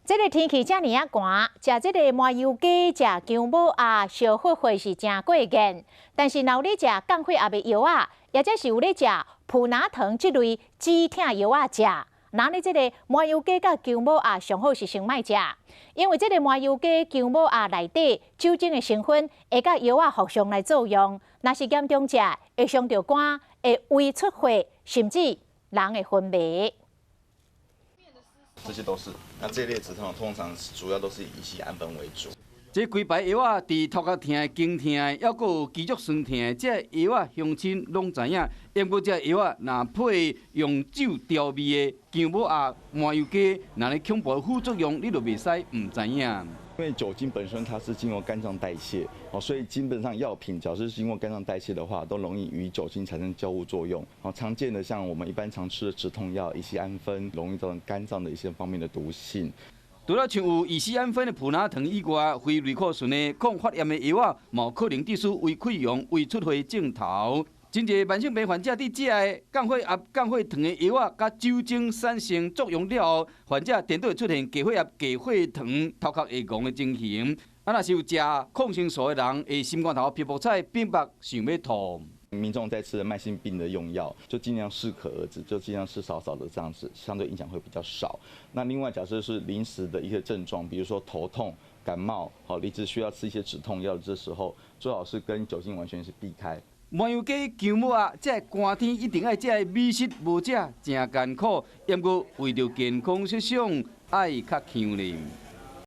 這个天氣遮爾仔寒，食這个麻油雞、食薑母鴨，燒火火是誠過癮。但是若有咧食降血壓的藥仔，抑者是有咧食普拿疼這類止疼藥仔食，那你這个麻油雞佮薑母鴨上好是先莫食，因為這个麻油雞、薑母鴨內底酒精的成分會佮藥仔互相來作用，若是嚴重食，會傷著肝，會胃出血，甚至人會昏迷。這些都是，那這類止痛通常主要都是以乙酰氨酚為主。這幾排藥仔，佇頭殼疼、頸疼，抑閣有肌肉痠疼，這藥仔鄉親攏知影。毋過這藥仔若配用酒調味的薑母鴨、麻油雞，若咧恐怖的副作用，你就袂使毋知影。因為酒精本身它是經過肝臟代謝，哦，所以基本上藥品只要是經過肝臟代謝的話，都容易與酒精產生交互作用。哦，常見的像我們一般常吃的止痛藥乙酰氨酚，容易造成肝臟的一些方面的毒性。除了像有乙酰氨酚的普拿疼以外，非類固醇的抗發炎的藥仔，嘛有可能致使胃潰瘍、胃出血症頭。真濟慢性病患者佇食的降血壓、降血糖的藥仔，佮酒精產生作用了後，患者顛倒會出現低血壓、低血糖、頭殼會戇的情形。啊，若是有食抗生素的人，會心肝頭皮膚彩變白，想欲吐。民眾在吃慢性病的用藥，就盡量適可而止，就盡量吃少少的這樣子，相對影響會比較少。那另外，假設是臨時的一些症狀，比如說頭痛、感冒，好，臨時需要吃一些止痛藥，這時候最好是跟酒精完全是避開。麻油雞、薑母鴨，這寒天一定愛食的美食，無食誠艱苦。毋過為著健康設想，愛較強咧。